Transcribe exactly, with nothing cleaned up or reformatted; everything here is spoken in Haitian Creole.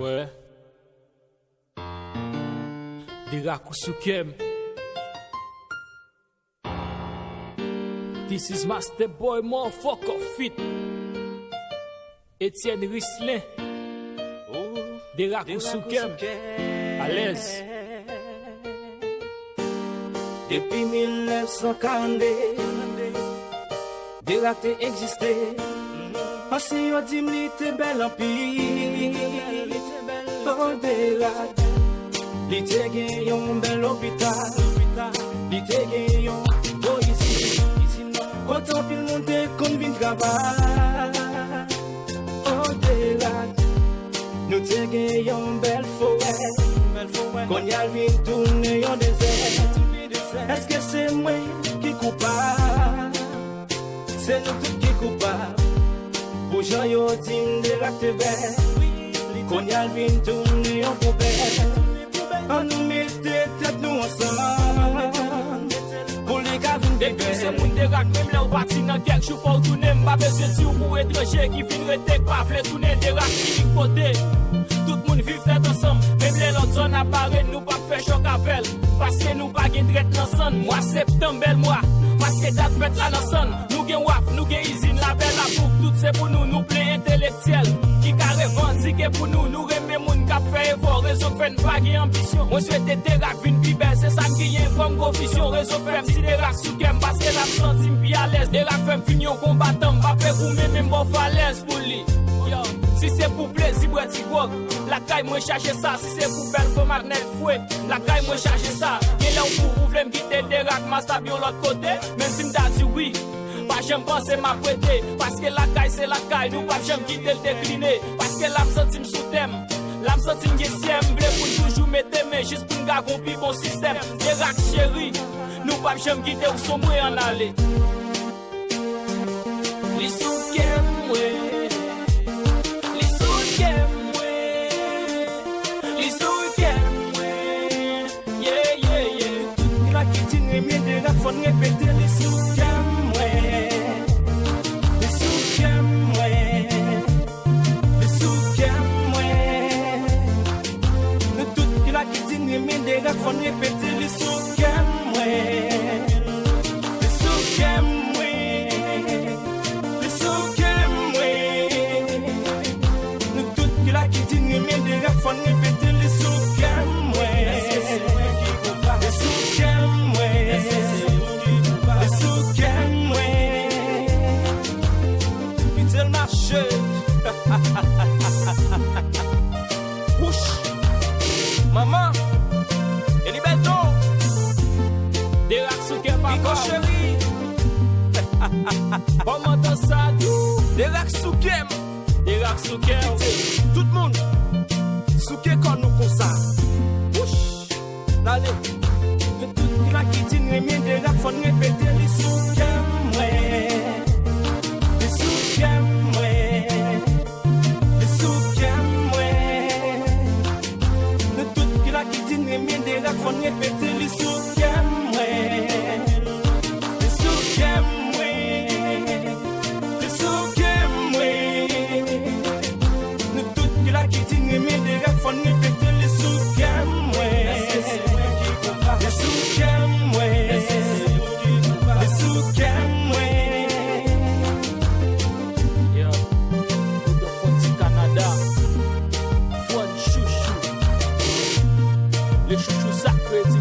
Wè. Derak ou sou kè m. This is Master Boy Motherfucker feat. Etienne Rislin. Derak ou sou kè m. Alèz. Depi mil nèf san karannde, Derak te egziste. Ansyen yo di m li te bèl anpil. Oh, Derak. Li te gen yon bèl lopital. Li te gen yon gwo izin. Kote anpil moun te konn vin travay. Oh, Derak. Nou te gen yon bèl forè. Kounye a l vin tounen yon dezè. Èske se mwen ki koupab? Se nou tout ki koupab. Pou jan yo di m Derak te bèl. Kounye a l vin tounen yon poubèl. Ann nou mete tèt nou ansanm. Pou li ka vin pi bèl. Depi w se moun Derak, menm lè w pati nan kèk jou, fò w tounen. M pa bezwen di w pou etranje ki vin rete, k pa vle tounen. Derak fini kote tout moun viv tèt ansanm. Menm lè lòt zòn ap bare n, nou p ap fè chòk avè l. Paske nou pa gen trèt nan sann. Mwa septanm, bèl mwa. Paske dat fèt la nan sann. Nou gen waf, nou gen izin, labè, labouk, tout se pou nou. Nou plen entelektyèl ki ka revandike pou nou. Nou renmen moun k ap fè efò. Rezon k fè n pa gen anbisyon. Mwen swete Derak vin pi bèl. Se sa m genyen kòm gwo vizyon. Rezon k fè m di Derak sou kè m, paske l ap santi m pi alèz. Derak fè m vin yon konbatan. M pa pe goumen, men m ba w falèz pou li. Yo, si se pou plezi, bwè ti gwòg, lakay mwen chache sa. Si se pou bèl fanm ak nèg fre, lakay mwen chache sa. Gen lè w fou, ou vle m kite Derak, m a stab yon lòt kote. Menm si m ta di wi, pa janm panse m ap rete. Paske lakay se lakay, nou p ap janm kite l dekline. Paske la m santi m sou tè m, la m santi m gen syèm. M vle pou n toujou mete men, jis pou n ka gon pi bon sistèm. Derak cheri, nou p ap janm kite w sonbre, ann ale. Li sou kè mwen. Li sou kè mwen. Li sou kè mwen. Yeah, yeah, yeah. Tout moun ki di n renmen Derak, fò n repete, li sou kè mwen. Li sou kè mwen. Li sou kè mwen. Nou tout ki la ki di n renmen Derak, fò n repete, li sou kè mwen. Li sou kè mwen. Li sou kè mwen. Nou tout ki la ki di n renmen Derak, fò n repete, li sou kè mwen. Li sou kè mwen. Li sou kè mwen. Kite l mache. Wouch. Manman. Eli Belton. Derak sou kè papa. Rico Chéri. Kòmandan sa dou. Derak sou kè m. Derak sou kè w. Kite tout moun sou kè kò nou konsa. Wouch. N ale. Yo tout ki la ki di n renmen Derak, fò n repete, li sou kè mwen. Li sou kè mwen. Li sou kè mwen. Nou tout ki la ki di n renmen Derak, fò n repete, li sou kè mwen. Li sou kè mwen. Li sou kè mwen. Nou tout ki la ki di n renmen Derak, fò n repete, li sou kè mwen. Li sou kè mwen. Li sou kè mwen. Yeah. Good up for ti Canada. Fun chouchou. Le chouchou sacré, ti